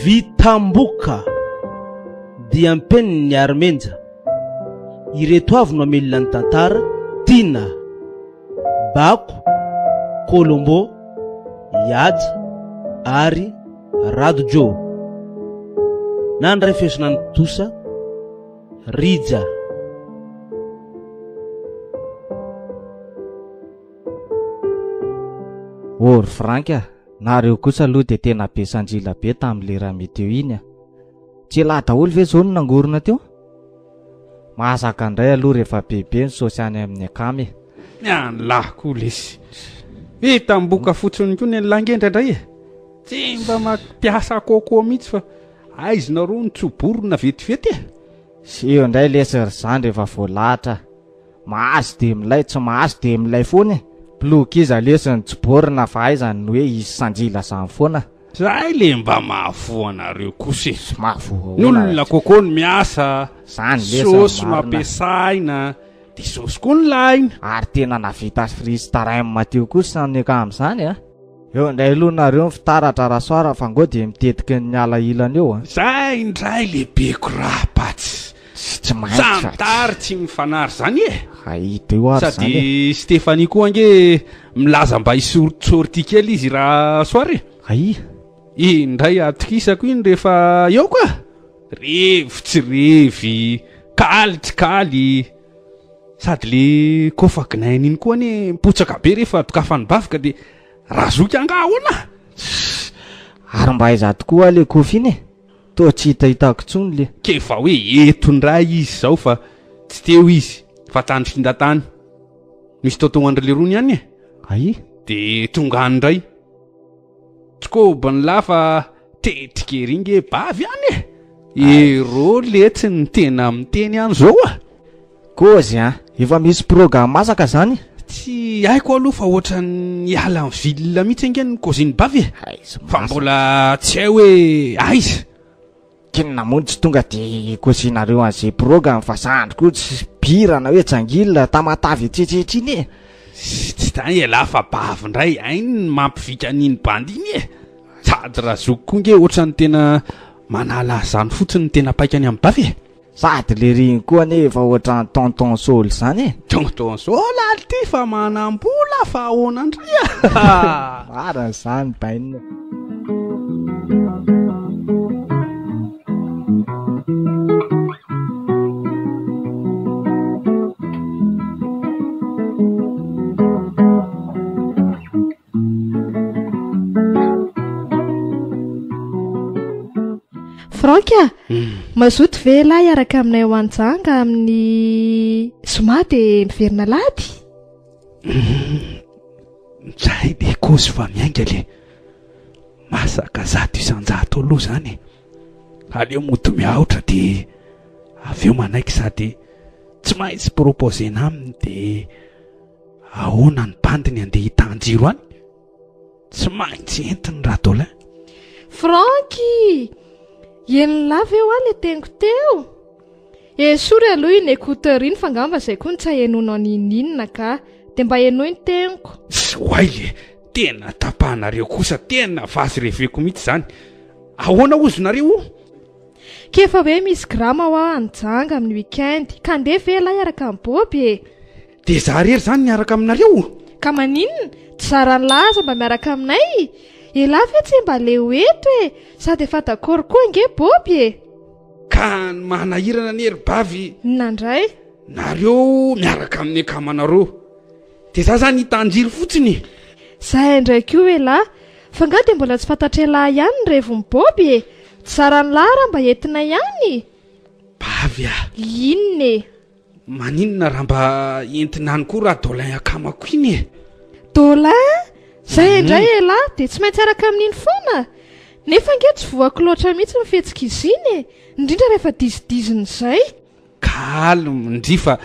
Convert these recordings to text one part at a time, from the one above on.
Vitamboka diam-penin'ny Armenja. Ireto avy no hamelona ny tantara, Tiana, Bako, Colombo, Ihaja ary Rado Joe. Nandray fesona ny Tosa, Rija. Ô ry Franck a, nareo kosa aloha dia tena be sanjila be tamin'ilay rame teo iny a. Tsy elah daholo ve zao no nangorona teo? Mahazaka indray aloha rehefa bebe ny saosy any amin'ny akama e. Ny an'lah koa lesy. Hitam-boka fotsiny koa ny an'lah nge indraindray e. Tsy mba mampiasa coco mihitsy fa aizina roa ny tso-borona vetivety e. Seho indray lesy ry zandry efa voalahatra. Mahazo dia milay, tsy mahazo dia milay foana e. Ploky iza lesy ny tso-borona fa aiza ny hoe hisy sanjila zany foana. Zay le mba mahavoa anareo kosa e. Tsy mahavoa Ny olona coco no miasa, Zany lesy ny saosy no marina. ampiasaina, de saosy koa no lahina. Ary tena navita freestyle teo kosa ny akama izany a. Eo indray aloha nareo ny fitaratra Rasoara fa ngo dia mitetiky ny miala ilany eo a. Zay indray le be korapatsy. Tsy tsy maintsy Samy fa tsy. tary tsy mifanary zany e. Hahita eo ary zany e. Sady Stéphanie koa ange milaza mba hisortsorty kely izy Rasoara e. Aia? Iny indray atokisako iny rehefa eo ka. Revy tsy revy, kaly tsy kaly. Sady le kôfa gnain iny koa anie mipotsaka be rehefa dokafan'ny bavy ka de razoky angaha ahoana? Ary mba aiza tokoa le kôfa iny e? Toa tsy hitahitako intsony le. K'efa hoe eto indray izy izao fa tsy teo izy fa tany finda tany. Misy tonton an-dry lerony ihany e. Aia? De tonga any indray. Tsy kobon'ny lahy fa tetika ery nge bavy any e. Ero letsy ny tena miteny any zao a. Kôzy an! Efa misy proga masaka zany? Tsy haiko aloha fa ohatran'ny hiala ny ville mihitsy ange ny kôzin'i Bavy e! Aiza Fa masaka. mbola tsy hay hoe aiza. K'inona moa no tsy tonga de kôzinareo an'izay proga fa zandry koa tsy bira na hoe jangil Tamatave etsetra iny e! Tsy zany ialahy fa Bavy indray hainy ny mampivika an'iny bandy iny e! Sady razoky koa nge ohatran'ny tena manala azy zany fotsiny ny tena paikany amin'i Bavy e! Sady le riny koa anie efa ohatran'ny tonton Saoly zany e! Tonton Saoly ary ty fa manam-bola fa ahoana ndray a! Marina zany bainina. Franck a! Mazoto ve elah hiaraka aminay ho any Janga amin'ny zoma dia miverina alahady? Zay de kozy fa miainga le. Masaka 100% aloha zany e. Aleo mody miahotra de avy eo manaiky sady tsy maintsy proposer-na aminy de Ahoana ny bandiny andeha hitan-jiro any? Tsy maintsy entiny Radolin. Francky! Henon'lah ve hoa le teniko teo? Esory aloha iny écouteur iny fa angamba zay koa no tsy ahenoanao n'inon'inona ka. Dia mba henoy ny teniko. Oay le, tena tapahanareo kosa, tena vazy reveko mihitsy zany. Ahoana hozy nareo o? K'efa hoe misy grama hoa any Janga amin'ny week-end, ka ndeha ve elah hiaraka amin'i Boby e? Dia za rery zany miaraka aminareo? Ka maninona? Tsy zaran'lah aza mba miaraka aminay? Elah ve tsy mba leo eto e? Sady efa d'accord koa ange Boby e! Ka ny manahirana anie ry bavy. Inona indray? Nareo miaraka amin'ny akamanareo. Dia za zany hitanjiry fotsiny e! Zahay indray koa elah. Fa nga dia mbola tsy fantatr'elah ihany ny revin'i Boby e? Tsy zaran'lah raha mba entinay ihany? Bavy a! Inona e? Maninona raha mba entina any koa raha Dolin akamako iny e? Dolin? Zay indray elah dia tsy maintsy araka amin'iny foana? Nefa ange tsy voako loatra mihitsy ny fihetsik'izy iny e! Indrindra rehefa dizidizina izay. Calme ndry fa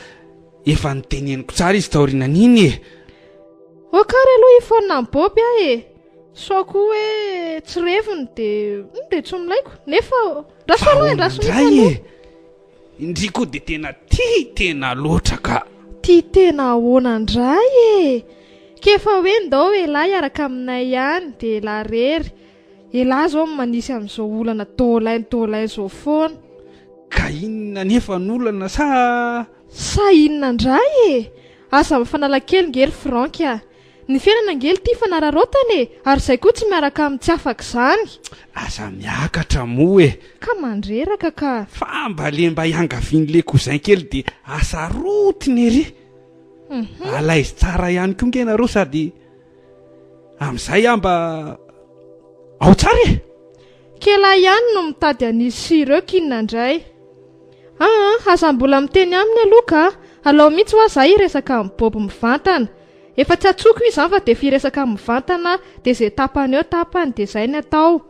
efa noteneniko tsara izy taorianan'iny e! Ok ary aloha hifaonina amin'i Boby aho e! Sao koa hoe tsy reviny dia dia tsy milaiko. Nefa, andraso aloha e, andraso mihitsy Ahoana indray aloha. e? Ndry koa dia tena tia tena loatra ka. Tia tena ahoana indray e? K'efa hoe ndao elah hiaraka aminay ihany dia elah rery. Elah zao no manisy an'izao olana dolain dolain zao foana. Ka inona anefa no olana sa. Sa inona indray e? Aza mifanala kely nge ry Franck a! Ny fiainana ange ity fanararaotana e! Ary izay koa tsy miaraka amin'ny tsy afaka izany. Aza miakatra moa e! Ka mandreraka ka! Fa mba le mba iangavian'le cousin kely dia asarotiny ery! À l'aise tsara ihany koa nge nareo sady amin'izay aho mba ao tsara e! Kela ihany no mitady an'izy sy ireo k'inona indray. Aa aza mbola miteny aminy aloha ka! Alao mihitsy hoa za hiresaka amin'i Bob mivantana. Efa tsy antsoiko izy zany fa dia efa hiresaka aminy mivantana aho dia izay tapany eo tapany dia izay ny atao.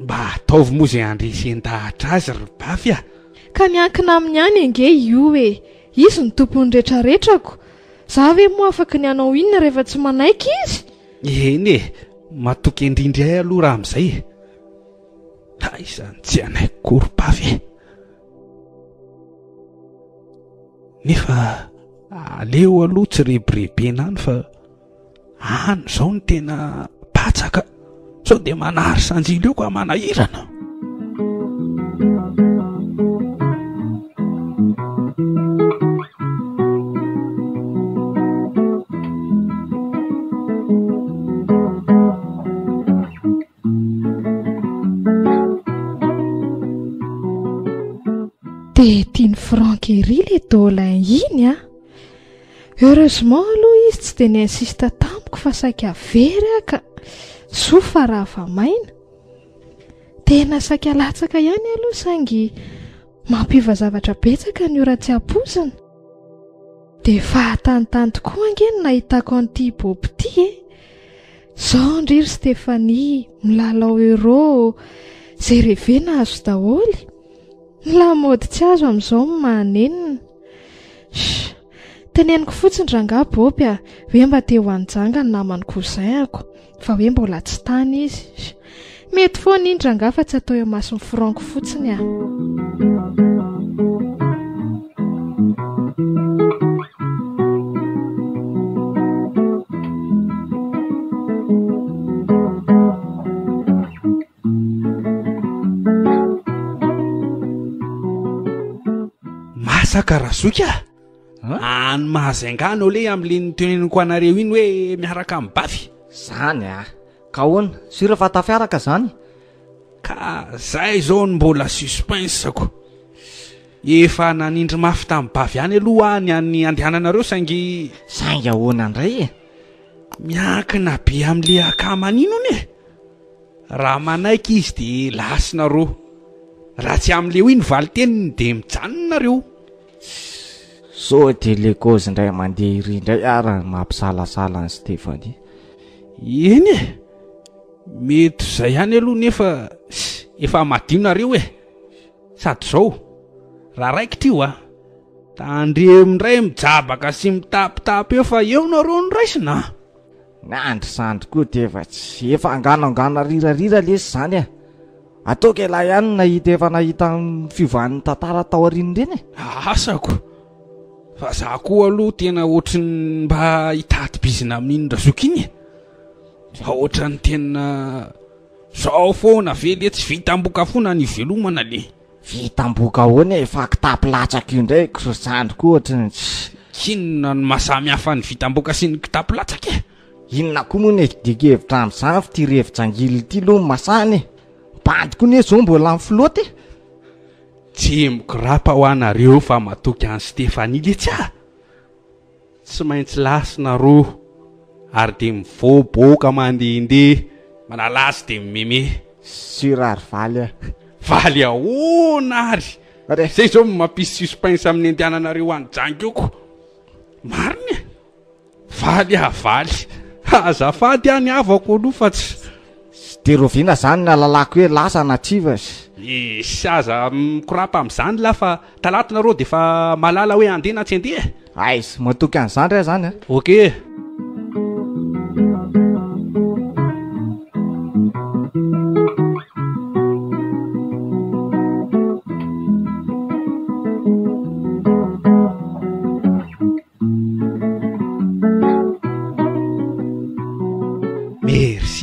Mba ataovy moa izay handresen-dahatra azy ry Bafy a! Ka miankina aminy ihany ange io e! Izy no tompon'ny retraretrako. Za ve moa afaky ny hanao inona rehefa tsy manaiky izy? Eny e! Matoky indrindra ahy aloha raha amin'izay e! Aiza ny tsy hanaiky koa ry Bafy e! Nefa aleo aloha tsy rebirebena any fa any izao no tena patsaka sao dia manary sanjily eo ka manahirana. Dia tian'i Franck ery ilay Dolin iny an! Heureusement aloha izy tsy dia ni-insiste tamiko fa saika very aho ka! Soa fa rava maina. Tena saika latsaka ihany aloha saingy mampiova zavatra betsaka ny ora tsy ampoizina. Dia fahatanitany tokoa ange no nahitako an'ity Bob ity e! Zao ndry ry Stéphanie, milalao euro, zay revena azo daholo. Ny lamaody tsy azo amin'izao no mahanenina. Sh! Teneniko fotsiny rangahy Bob a, hoe mba te ho any Janga ny naman'ny cousin-ako, fa hoe mbola tsy tany izy. Sh! Mety foana iny rangahy fa tsy atao eo imason'i Franck fotsiny a. Masaka Razoky a! Any Mahajanga anao le amin'le niteneniko anareo iny hoe miaraka amin'ny Bafy. Zany a! Ka ahoana? Sûr fa tafiaraka zany? Ka zay zao no mbola suspense-ko. Efa nanindry mafy tamin'ny Bavy ihany aloha aho ny an'ny andehananareo saingy. Saingy ahoana indray e? Miankina be amin'le akama an'iny hono e! Raha manaiky izy de lasa nareo. Raha tsy amin'le hoy ny valin-teniny de mijanona nareo. Sao dia le kôzy indray mandeha iry indray ara no mampisalasala an'i Stéphanie. Eny e! Mety ho zay ihany aloha nefa efa madio nareo e! Sady zao, raha raikitra io a! Tandremo indray mijabaka sy mitapitapy eo fa eo nareo no raisina a! Ny andry zandry koa dia efa tsy efa angano angano rirarira lesy zany a! Ataoko ialahy ihany no nahita efa nahita ny fiovan'ny tantara tao aoriana ireny e! Asako! Fa za koa aloha tena ohatry ny mba hitady bizina amin'iny razoky iny e! Fa ohatran'ny tena zao foana ve le tsy vitam-boka foana ny ivelomana le! Vitam-boka ahoana e? Fa kitapo latsaka io indray ry zandry koa ohatry ny tsy. K'inona no maha samy hafa ny vitam-boka sy ny kitapo latsaka e? Inona koa moa ny hevi-dikevitra amin'izany f'ity revi-jangil ity aloha no masahana e! Bandy koa anie izao mbola mifilaoty e! Tsy mikorapa hoa nareo fa matoky an'i Stéphanie letsy ah! Tsy maintsy lasina roa ary dia mivoaboaka mandehandeha manala azy dia mimeme. Sur ary valy a. Valy ahoana ary? Zay zao no mampisy suspense amin'ny andehananareo any Jangioko. Marina e! Valy ah valy. Azafady ah ny havako aloha fa tsy. Tsy dia rahoviana zany ny alalako hoe lasa na tsia fa. Iss aza mikorapa amin'izany lah fa talata nareo dia efa mahalala hoe handeha na tsy handeha e. Aiza, matoky an'izany re zany a. Ok.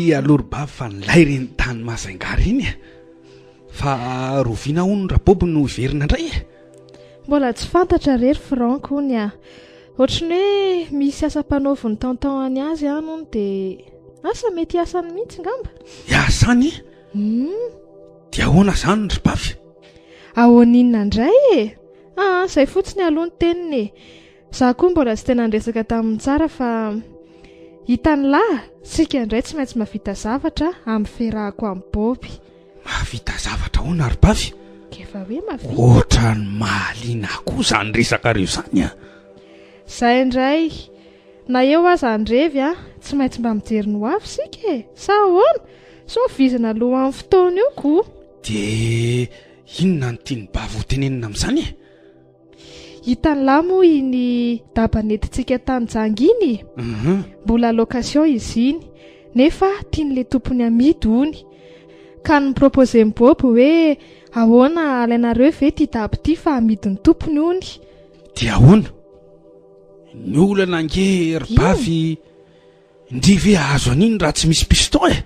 Zay aloha ry bavy fa nilay reny tany Majunga reny e. Fa roviana hono Raboby no hiverina indray e? Mbola tsy fantatra re ry Franck hono a. Ohatry ny hoe misy asa ampanaovin'ny tonton any azy any hono dia asa mety hiasa any mihitsy ngamba. Hiasa any? Hum. Dia ahoana izany ry bavy? Ahoana inona indray e? Aa, izay fotsiny aloha ny teniny e. Za koa mbola tsy tena niresaka taminy tsara fa hitan'lah, tsika indray tsy maintsy mahavita zavatra amin'ny fiarahako amin'i Boby. Mahavita zavatra ahoana ry Bavy? Efa hoe mahavita. Ohatran'ny mahaliana ahy koa izany resakareo izany a! Zay indray, na eo aza ny revy a, tsy maintsy mba mijery ny ho avy isika e! Sa ahoana? Sao vizana alohan'ny fotoana eo ko! Dia inona no tian'i Bavy hotenenina amin'izany e? Hitan'lah moa iny daba nentintsika tany Janga iny? Mbola location izy iny, nefa tian'le tompony amidy hony. Ka ni-proposer-n'i Bob hoe ahoana alainareo ve ity daba ity fa amidin'ny tompony hony. Dia ahoana? Ny olana ange ry Bavy, ndry ve ahazo an'iny raha tsy misy piston e?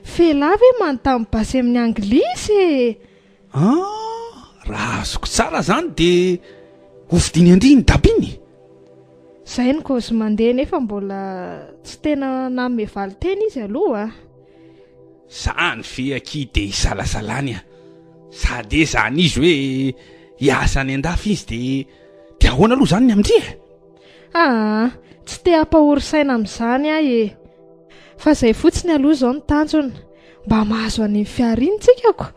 F'elah ve manontany basy amin'ny anglisy e? Ah, raha azoko tsara zany de hovidiany an-dry iny daba iny? Zay ny kôzy mandeha nefa mbola tsy tena nanome valin-teny izy aloha a. Zany ve akia de isalasalany a! Sady ezahana izy hoe hiasa any an-dafy izy de de ahoana aloha zany ny amin-dry e? Aa, tsy te hampahory saina amin'izany aho e! Fa zay fotsiny aloha izao ny tanjona. Mba mahazo an'iny fiara iny tsika ko!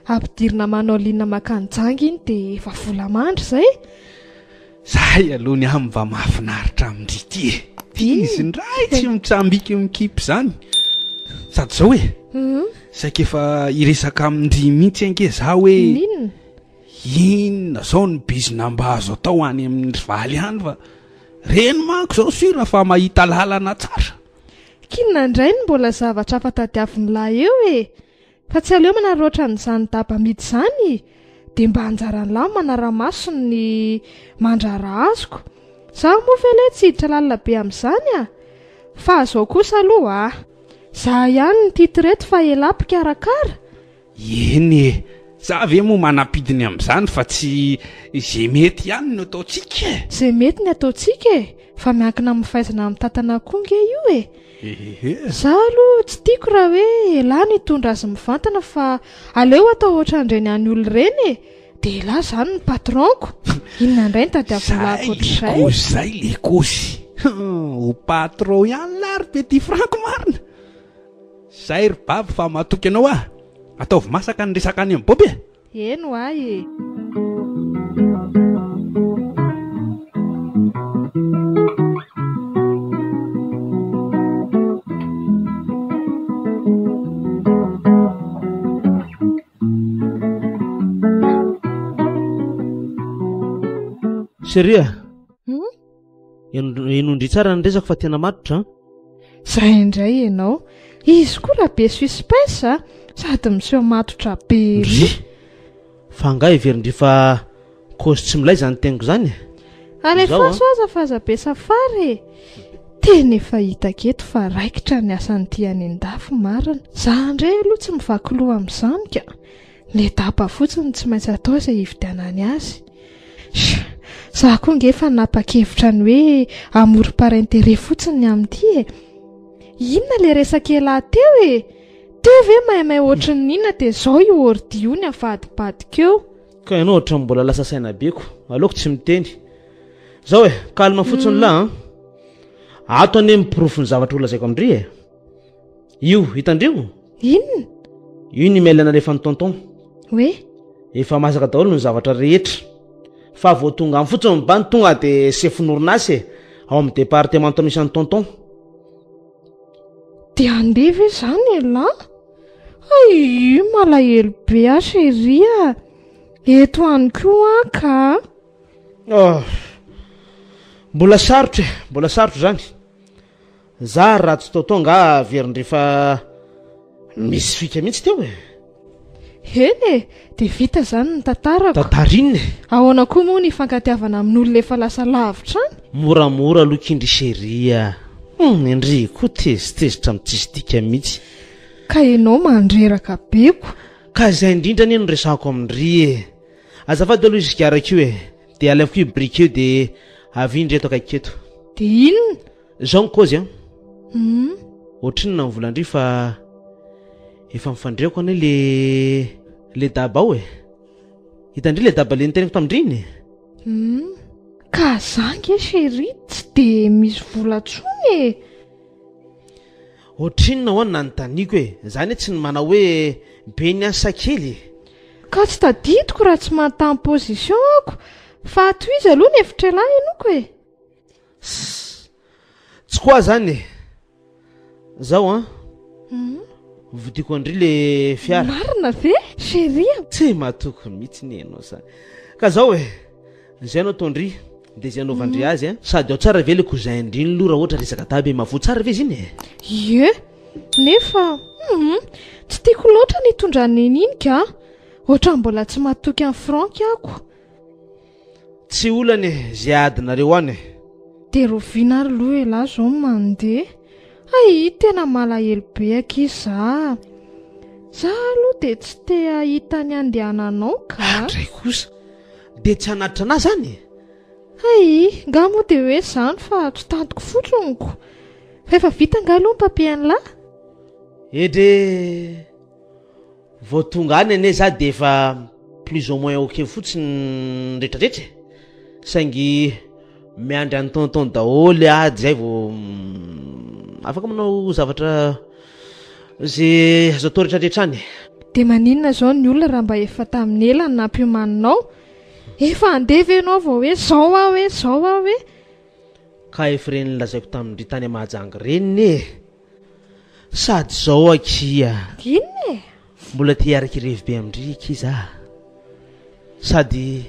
Ampidirina manao ligne makany Janga iny dia efa vola mandry izay! Zay aloha ny ahy mba mahafinaritra amin-dry ity e! Ty izy indray tsy mitsambika mikipy izany! Sady izao e! Saika efa hiresaka amin-dry mihitsy ange za hoe. N'inona? Inona izao ny bizina mba azo atao any amin-dry valy any fa reny manko izao sur fa mahita lalana tsara. K'inona indray no mbola zavatra hafa tadiavin'lah eo e? Fa tsy aleo manararaotra an'izany daba amidy izany? Dia mba anjaran'lah ny manara-maso ny mandraharaha azoko. Izaho moa ve ilay tsy hiditra lalina be amin'izany a? Fa izao kosa aloha a! Za ihany ny titre eto fa elah mpikarakara? Eny e! Za ve moa manam-pidiny amin'izany fa tsy ze mety ihany no ataontsika e! Ze mety ny ataontsika e! Fa miankina amin'ny fahaizana mitantana koa nge io e! Ehehe. Za aloha tsy tiako raha hoe elah no hitondra azy mivantana fa aleo atao ohatran'ireny any olona ireny e! Dia elah zany no patron-ko! Inona indray no tadiavin'lah Zay le ankoatr'izay? kozy zay le kozy! Ho patron ihany lah ry petit Franck marina! Zay ry babo fa matoky anao aho. Ataovy masaka ny resaka any amin'i Bob e! Eny ho ahy e! Chérie a! Hum? Henoindry tsara ny resako fa tena matotra an! Zay indray ianao. Izy koa raha be suspense a, sady miseho matotra be ery. Ndry! Fa angaha heverin-dry fa kôzy tsy milay izany teniko izany e? Alefaso aza fa aza be safary e! Tena efa hitako eto fa raikitra ny asan'ity any an-dafy marina. Za indray aloha tsy mivaky loha amin'izany ka. Ny daba fotsiny no tsy maintsy atao izay hividianany azy. Sh! Za koa nge efa nanapa-kevitra ny hoe amour par intérêt fotsiny ny amin'ity e! Inona le resaka elah teo e? Teo ve maimay ohatrin'ny inona dia zao io ordi io ny avadibadika eo. Ka ianao ohatran'ny mbola lasa saina be ko. Aleoko tsy miteny. Zao e, calme fotsiny lah an. Ato anie ny porofo ny zavatra holazaiko amin-dry e. Io, hitan-dry io? Inona? Io ny email nalefan'i tonton. Hoe? Efa masaka daholo ny zavatra rehetra. Fa vao tonga any fotsiny ny bandy tonga dia sefon'orinasa e, ao amin'ny département misy an'i tonton. Dia handeha ve izany elah? Ayy, malahelo be aho chérie a! Eto ihany koa aho ka! Oh, mbola sarotra e, mbola sarotra izany. Za raha tsy tonton nga averindry fa misy fika mihitsy teo e. Eny e, dia vita izany ny tantarako. Tantara inona e? Ahoana koa moa ny hifankatiavana amin'olona efa lasa lavitra any? Moramora aloha kindry chérie a. Hum, ndry koa tezitezitra amin'ny tsisy dikany mihitsy. Ka ianao mandreraka be ko. Ka izay indrindra anie no resahako amin-dry e. Azafady aloha io sigarako io e. Dia alaiko koa io brique io dia avia ndry eto akaiky eto. Dia inona? Izao ny kôzy an. Hum. Ohatrinona ny volan-dry fa efa nifandreako anie le le daba ao e. Hitan-dry le daba le niteneniko tamin-dry iny e. Hum. Ka za nge chérie tsy de misy vola tsony e. Ohatrinona hoa no nanontaniako e. Za anie tsy manao hoe be ny ahy sa kely e. Ka tsy tadidiko raha tsy manontany position ako fa tohizo aloha ny hevitr'elah henoko e. Sss. Tsy koa zany e. Zao an. Vidiko an-dry le fiara. Marina ve chérie a? Tsy matoky mihitsy ny ianao zany. Ka zao e. Zay no ataon-dry de zay anaovan-dry azy an. Sady ao tsara ve le cousin-dry iny loha raha ohatra resaka daba e? Mahavoa tsara ve izy iny e? Ie. Nefa hum tsy tiako loatra ny hitondra an'iny iny ka. Ohatran'ny mbola tsy matoky an'i Franck ako. Tsy olana e, ze adinareo any e. De roviana ary loha elah zao no mandeha? Hay tena malahelo be akia za. Za aloha de tsy te hahita ny andehananao ka. Andray kosa! De tsy hanatitra anah zany e? Hay, nga moa de hoe zany fa tsy tantiko fotsiny ko. Fa efa vita nga aloha ny papier an'lah? Edree! Vao tonga any anie za de efa plus ou moins ok fotsiny ny retraretra e, saingy miandry an'i tonton daholo aho de zay vao afaka manao zavatra ze azo atao retraretra any e. De maninona zao ny olona raha mba efa tamin'ny ela no nampiomaninao? Efa handeha ve ianao vao hoe zao aho hoe zao aho hoe. Ka efa ireny lazaiko tamin-dry tany Mahajanga ireny e! Sady zao akia. Inona e? Mbola te hiaraka hirevy be amin-dry akia za. Sady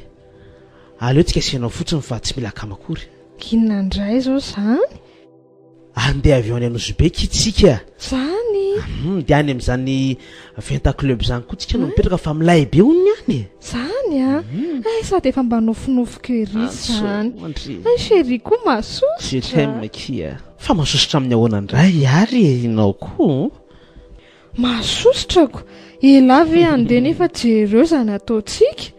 aleo tsika asianao fotsiny fa tsy mila akama akory. Inona indray zao zany? Andeha avy eo any Anosibe akia tsika. Zany? Hum, dia any amin'izany Venta Club izany koa tsika no mipetraka fa milay be hono ny any e. Zany a? Hay sady efa mba nofinofiko ery izany. Hay chérie koa masosotra. Je t'aime akia. Fa masosotra amin'ny ahoana indray ary e ianao koa? Masosotra ko! Elah ve handeha nefa jereo izany ataontsika?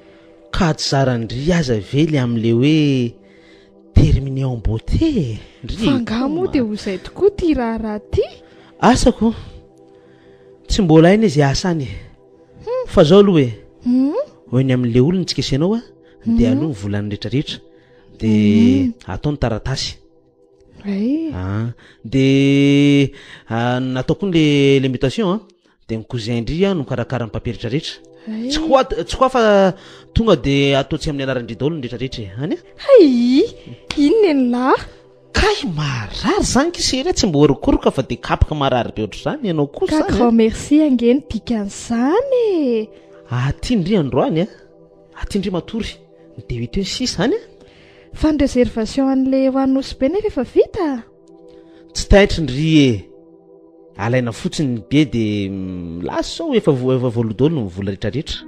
Ka tsy zaran-dry aza ve le amin'le hoe terminer en beauté e? Ndry Fa angaha moa dia ho izay tokoa ity raharaha ity? Asa ko! Tsy mbola hay anie izay asa any e! Fa zao aloha e! Ho eny amin'le olona tsika sy ianao a, dia aloha ny volan'ny retraretra, dia atao ny taratasy. Ay. Ah, de ah, natao koa le le mutation an, de ny cousin ndry an no mikarakara ny papier retraretra. Ay. Tsy koa tsy koa fa tonga de atao tsy amin'ny anaran-dry daholo ny retraretra e. Any a? Hay, inona ny lahy? Kay marary zany ki chérie, tsy mbo orokoroka fa de kapoka marary be ohatr'izany ianao koa Ka zany grand an. merci ange ny dikan'izany e. Aty ndry androany a, aty ndry matory, de huit heures sisa any a. Fa ny réservation an'le ho any Nosy Be nefa efa vita? Tsy taitry ndry e! Alaina fotsiny ny billet de lasa sao efa efa voaloa daholo ny vola retraretra.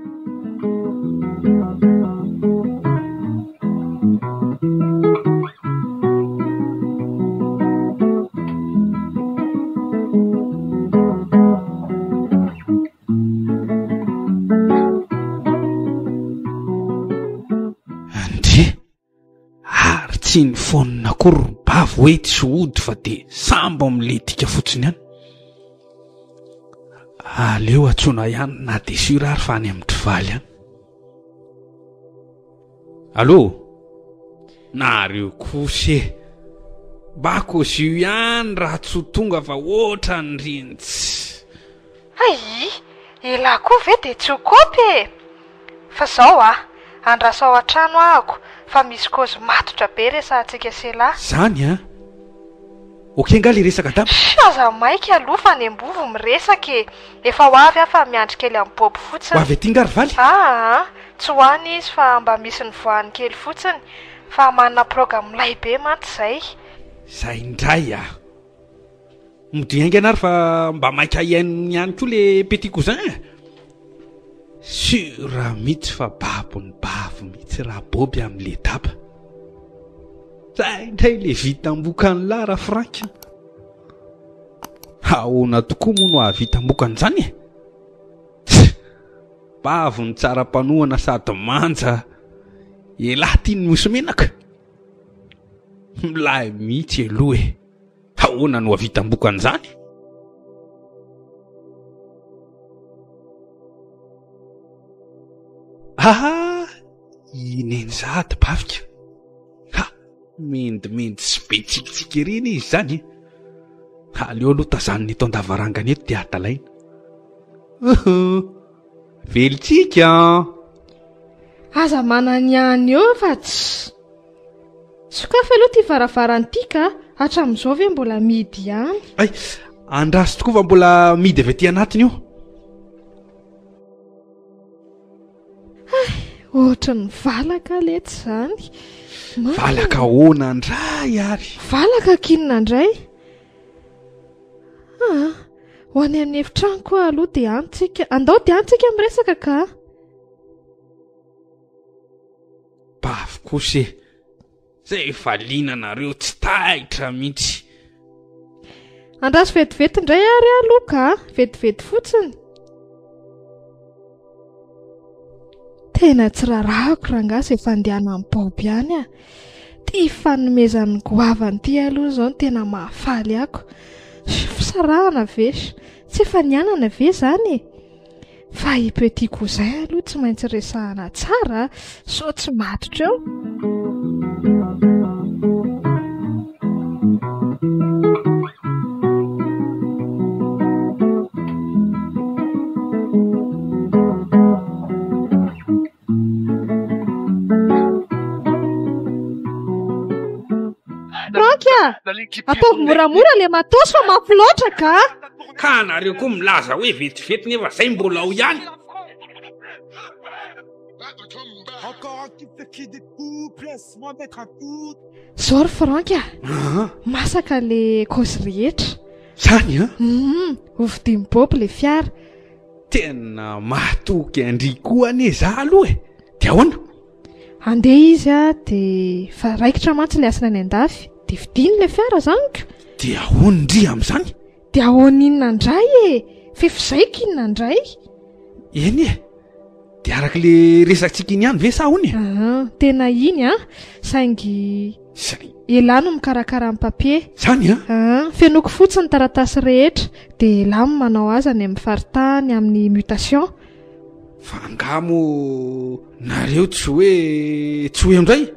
Ndry! Ary tsy nifonina akory ry bavy hoe tsy hody fa de sambo milentika fotsiny any. Aleo antsoina ihany na de sûr ary fa any amin-dry Valy any. Allô? Nareo kosa e! Mba kozio ihany raha tsy ho tonga fa ohatran'ireny tsy. Hay! Elah koa ve dia tsy ho kôpy e! Fa zao a! Andraso ao an-trano ahako fa misy kôzy matotra be resahantsika sy elah. Zany an! Ok nga le resaka daba? Sh! Aza maika aloha fa any am-bovo miresaka e! Efa ho avy aho fa miandry kely amin'i Bob fotsiny. Ho avy aty nga ry Valy? Aa! Tsy ho any izy fa mba misy nivoahany kely fotsiny fa manana prog milay be mantsy zay. Zay indray a! Modia haingana ary fa mba maika hihaino ihany koa le petit cousin e! Sûr mihitsy fa babon'ny bavy mihitsy Raboby amin'le daba. Zay indray le vitambokan'lah Rafrank. Ahoana tokoa moa no hahavita-moka an'izany e? Tsia! Bavy ny tsara mpanohana sady manja. Elah ty ny mosy menaka. Milay mihitsy aloha e. Ahoana no hahavitam-boka an'izany? Aha! I Neny sahady bavika. Ha! Mendimendy sy be tsikitsiky ery anie izy izany e! Aleo aloha tazanina eto an-davarangana eto dia adalaina. Uhu! Velontsika an! Aza mananihany eo fa tsy. Sokafy aloha ity varavarana ity ka, hatramin'izao ve mbola mihidy ihany? Hay! Andraso tokoa fa mbola mihidy avy aty anatiny io. Hay! Ohatran'ny valaka letsy izany. Marina. Valaka ahoana indray ary? Valaka k'inona indray? Aa, ho any amin'ny efitranoko aho aloha dia any tsika. Andao dia any tsika miresaka ka. Bavy kosa e. Zay valiana nareo tsy taitra mihitsy. Andraso vetivety indray ary aloha ka, vetivety fotsiny. Tena tsy rarahako rangahy izay fandehanan'i Bob ihany ah. Ity fanomezan'ny goavana ity aloha izao no tena mahafaly ako. Fisarahana ve? Tsy efa nianana ve izany e? Fa i petit cousin aloha tsy maintsy resahana tsara sao tsy matotra eo. Franck a! Ataovy moramora le matos fa mafy loatra ka! Ka nareo koa milaza hoe vetivety nefa zay mbola ao ihany. Zao ry Franck a! Masaka le kaozy rehetra. Zany an? Hum, hovidian'i Bob le fiara. Tena mahatoky an-dry koa anie za aloha e! De ahoana? Handeha izy a, de fa raikitra mantsy le asany any an-dafy, de vidiany le fiara zany ka! De ahoana ndry amin'izany? De ahoana inona indray e! F'efa izay k'inona indray? Eny e! De araka le resatsika iny ihany ve sa ahoana e? Aa, tena iny an! Saingy. Saingy. Elah no mikarakara ny papier. Zany an? Aa, fenoiko fotsiny ny taratasy rehetra, de elah no manao azy any amin'ny faritany amin'ny mutation. Fa angaha moa nareo tsy hoe tsy ho eo indray?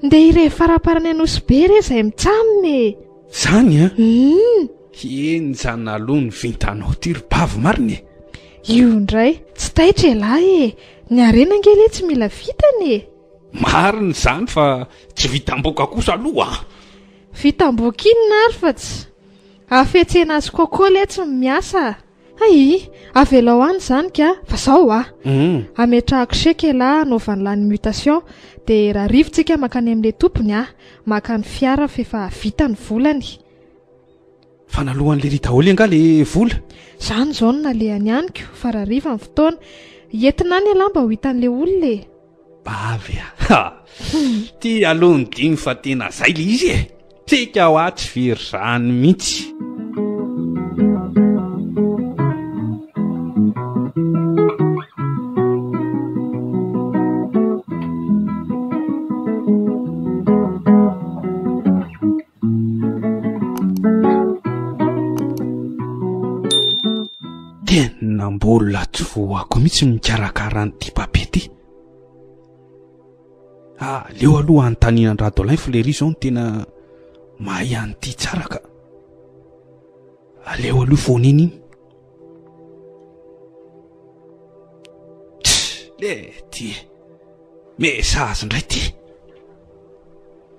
Ndeha hirevy faraparany Anosibe re izay mitsam e! Zany an? Hum! Henjana aloha ny vintanao ty ry bavy marina e! Io indray, tsy taitra ialahy e! Ny harena ange le tsy mila vitana e! Marina izany fa tsy vitam-boka kosa aloha an! Vitam-boka inona ary fa tsy. Hafetsena azy coco le tsy miasa a! Hay! Avelao any izany ka! Fa zao a! Ametrahako chèque elah hanaovan'lah ny mutation, dia rahariva tsika mankany amin'ilay tompony a! Maka ny fiara f'efa vita ny volany. Fa naloan'i Lery daholo angaha le vola? Zany izao no nalehany amiko fa rahariva ny fotoana. Entina any elah mba ho hitan'ilay olona e! Bavy a! Ha! Ty aloha ny dimy fa tena zay le izy e! Tsika hoa tsy very zany mihitsy. Tena mbola tsy voako mihitsy ny mikarakara an'ity papier ity. Aleo aloha anontaniana an-dRadolin fa lery izao no tena mahay an'ity tsara ka. Aleo aloha foana iny iny. Tss, le ty. Message indray ty.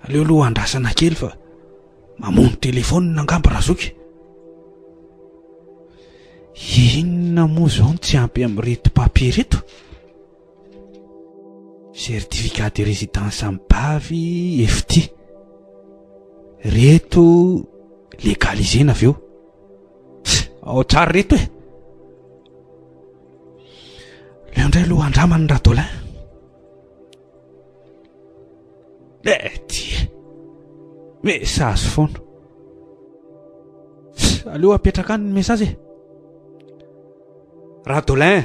Aleo aloha andrasana kely fa mamono telefaonina angamba Razoky. Inona moa izao no tsy ampy amin'ireto papier ireto? Certificat de résidence amin'ny bavy efty. Reto légalisena avy eo. Ao tsara reto e. Leo indray aloha andramany Radolin. Eh, ty. Message foana. Aleo apetraka any ny message e. Radolin,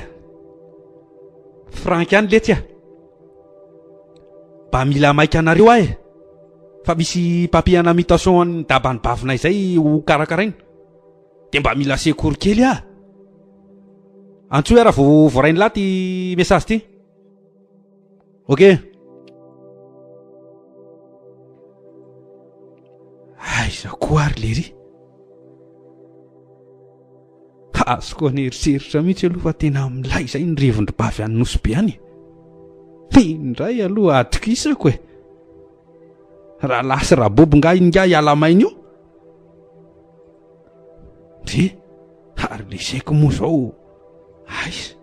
Franck ihany letsy a. Mba mila maika anareo aho e. Fa misy papier ana mutation an'ny daban'ny bavinay izay ho karakaraina. Dia mba mila secours kely aho. Antsoy aho raha vao voarain'lah ty message ty. Ok. Aiza koa ary lery? Azoko an'eritreritra mihitsy aloha fa tena milay izay ny revon-dry bavy any Nosy Be any e. Iny indray aloha atokisako e. Raha lahy sy rabobo nga iny nga hiala maina io? Ndry, ary le chèque moa izao aiza?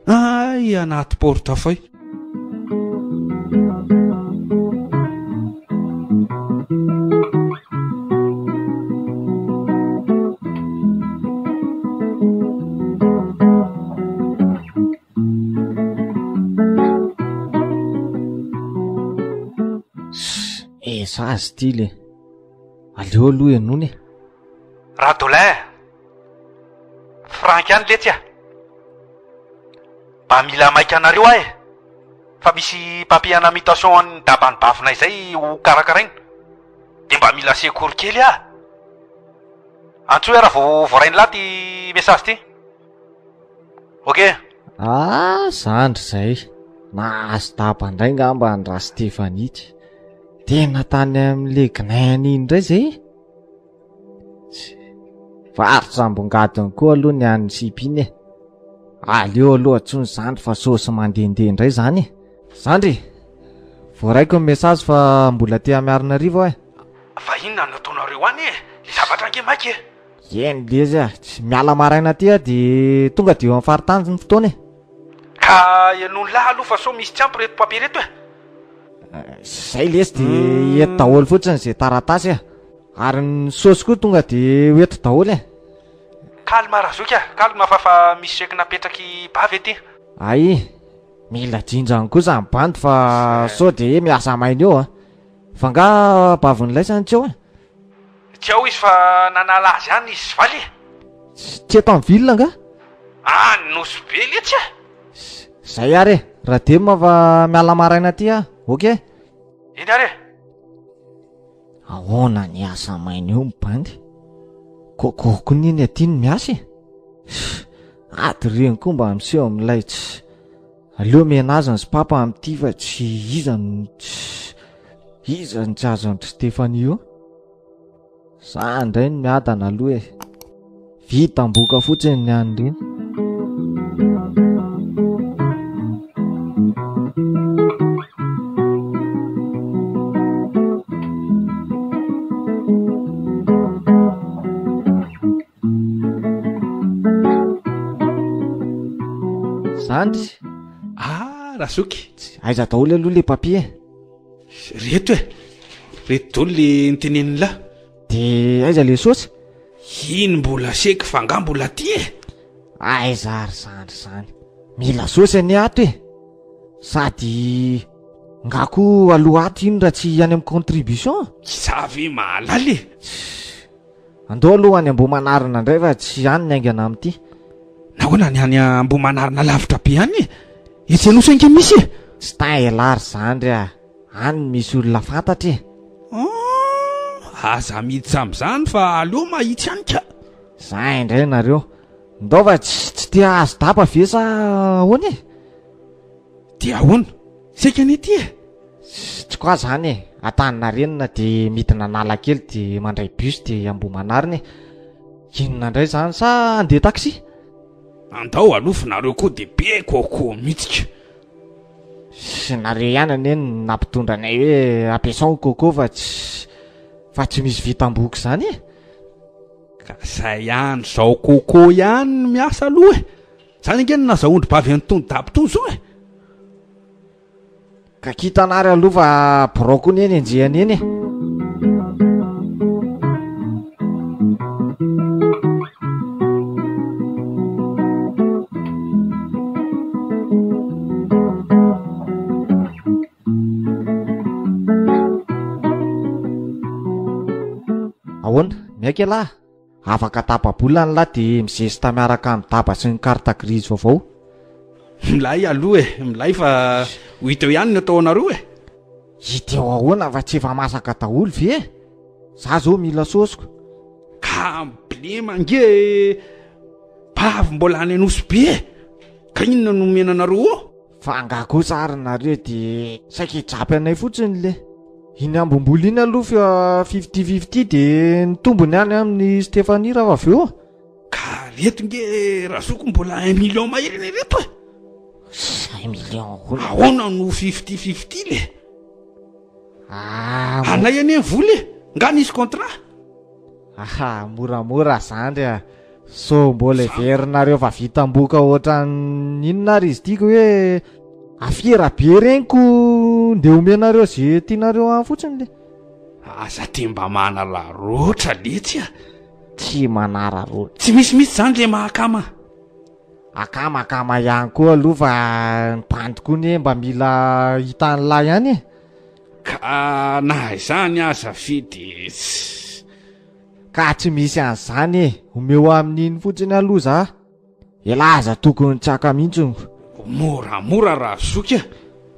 Ay, anaty portefeuille. Esa azy ity le. Aleo aloha henoina e. Radolin, Franck ihany letsy a. Mba mila maika anareo aho e! Fa misy papier ana mutation an'ny daban'ny bavinay izay ho karakaraina. Dia mba mila secours kely aho. Antsoy aho raha vao voarain'lah ty message ty. Ok. Ah, zandry izay. Nahazo daba indray ngamba ny Rastephanie. Tena tany amin'le gnain iny indray izay e. Varotra ambongadiny koa aloha ny an'ny sipa iny e. Aleo aloha intsony zandry fa saosy mandehandeha indray izany e. Zandry, voaraiko ny message fa mbola aty Miarinarivo aho e. Fa inona no ataonareo any e? Le zavatra ange maika e. Eny lesy a, tsy miala maraina aty aho dia tonga dia eo amin'ny faritany ny fotoana e. Ka henoin'lah aloha fa sao misy tsy ampy ireto papier ireto e. Zay lesy dia eto daholo fotsiny izay taratasy e. Ary ny saosy koa tonga de ho eto daholo e. Calme razoky a, calme fa fa misy chèque napetrak'i Bavy aty. Ay, mila jinjany kosa ny bandy fa sao de hoe miasa maina eo a. Fa nga bavin'ilaisany tsy eo e? Tsy ao izy fa nanala azy any izy sy valy e. Tsy eto amin'ny ville nga? Any Nosy Be letsy a. Zay ary e, Radem fa miala maraina aty aho, ok? Eny ary e. Ahoana ny asa maina eo ny bandy? Coco koa neny aty no miasa e! Ady reny koa mba miseho amin'ilay tsy aleo omena azy ny sopapa amin'ity fa tsy iza no tsy iza no tsy azon-dry Stéphanie eo. Za indray no miadana aloha e. Vita amboka fotsiny ny an'ireny. Zandry. Ah, Razoky. Aiza daholo aloha le papier? Reto e. Reto daholo le nitenenin'lah. De aiza le saosy? Iny mbola seky fa nga mbola aty e! Aiza ary zandry zany? Mila saosy anie ato e! Sady nga koa aloha ato iny raha tsy any amin'ny contribution? Izaho ve mahalala e! Andao aloha any Ambohimanarina indray fa tsy any ny haingana amin'ity. Nahoana ny any Ambohimanarina lavitra be any e? Etsy Anosy ange misy e! Tsy tain elah ry zandry a! Any misy olona fantatra e! Aah! Aza miditra amin'izany fa aleo mahitsy any ka! Zay indray nareo! Ndao fa tsy tsy te hahazo daba ve sa ahoana e? Dia ahoana? Saika anie ity e! Tsy quoi zany e! Antaninarenina dia midina Analakely dia mandray bus dia Ambohimanarina e! Inona indray zany sa handeha taxi? Andao aloha fa nareo koa dia be coco mihitsy ka! Sy nareo ihany anie no nampitondra anay hoe ampiasao ny coco fa tsy fa tsy misy vitam-boky izany e! Ka zay ihany zao coco ihany no miasa aloha e! Zany ange no nazahoan-dry bavy an'itony daba itony zao e! Ka kintana ary aloha fa birao koa ny eny enjehana eny e. Ahoana? Miaiky ialahy? Afaka tapa-bolana lah de mizesta miaraka amin'ny daba sy ny carte grise vaovao. Milay aloha e, milay fa ho hita eo ihany ny atao anareo e. Hita eo ahoana fa tsy efa masaka daholo ve e? Za zao mila sôsiko. Ka blema ange e, bavy mbola any Anosy be e, ka inona no omena anareo ao? Fa angaha kosa ary nareo de saika hijapy anay fotsiny le. Iny ambom-bola iny aloha 50-50 de ny tombony any amin'i Stéphanie raha avy eo. Ka reto nge razoky mbola un million mahery anie reto e. Un million ahoana? Ahoana no 50-50 le? Ah, Anay anie ny vola e. Nga nisy contrat? Aha, moramora zandry a. Sao mbola heverinareo fa vitam-boka ohatran'ny inona ary izy ity ko hoe afiera be reny ko ndeha omenareo ze tianareo any fotsiny le. Aza te mba manalaroatra letsy a. Tsy manararoatra. Tsy misy mihitsy zany le mahakama. Akama akama ihany koa aloha fa ny bandy koa ne mba mila hitan'lahy ihany e. Ka na izany aza ve de tsy. Ka tsy misy an'izany e! Omeo amin'iny fotsiny aloha za. Elah aza tokony tsy haka mihitsy ngo. Moramora raha zoky a!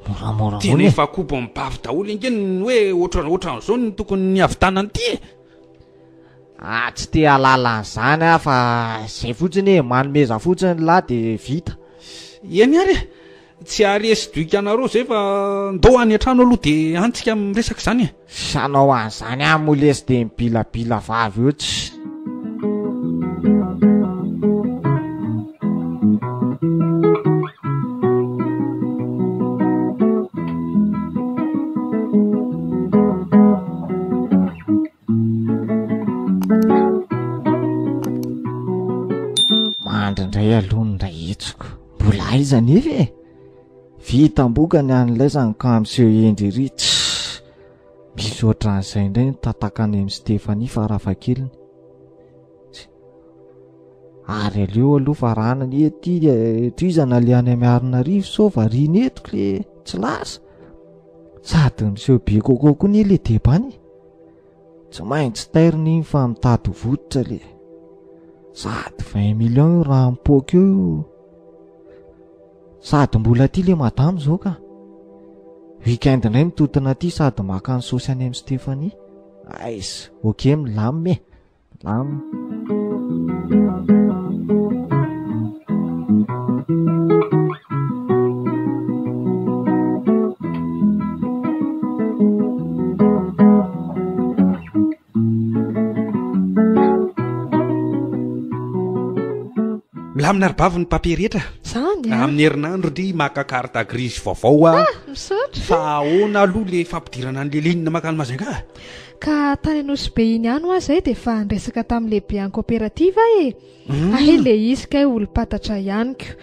Moramora Tena ahoana e? efa kobon'ny bavy daholo ange ny hoe ohatran ohatran'izao no tokony nihavitana an'ity e! Ah tsy te hahalala an'izany aho fa zay fotsiny e, manomeza fotsiny lah de vita. Eny ary e! Tsy haharesy doika anareo zay fa ndao any an-trano aloha de any tsika miresaka izany e! Tsy hanao an'izany aho moa lesy de mibilabila vavy eo tsy. Mandry indray aloha ny rahetsiko. Mbola aiza anefa e? Vitam-boka ny an'ilaizany ka miseho hendry ery tssy. Misy ohatran'izay indray ny tataka any amin'i Stéphanie farafahakeliny. Tssy. Ary aleo aloha fa rana anie ity eh, tohizana le any amin'ny Arinarivo sao variana eto kle tsy lasa. Sady miseho be coco koa anie le deba any. Tsy maintsy tairina iny fa mitady ho vototra le. Sady 20 millions io raha mipoaka eo io. Sady mbola aty le madama zao ka. Week-end indray mitotona aty sady maka ny saosy any amin'i Stéphanie. Aiza, ok milamina e. Milamina. Milamina ry bavy ny papier rehetra. Zany a. Amin'ny herinandro ndry maka carte grise vaovao a. Ah, misaotra. Fa ahoana aloha le fampidirana an'le ligne makany Majunga? Ka tany Nosy Be iny ihany hoa zay dia efa niresaka tamin'ny lehibean'ny coopérative aho e! Hay le izy kay olom-pantatra ihany ko!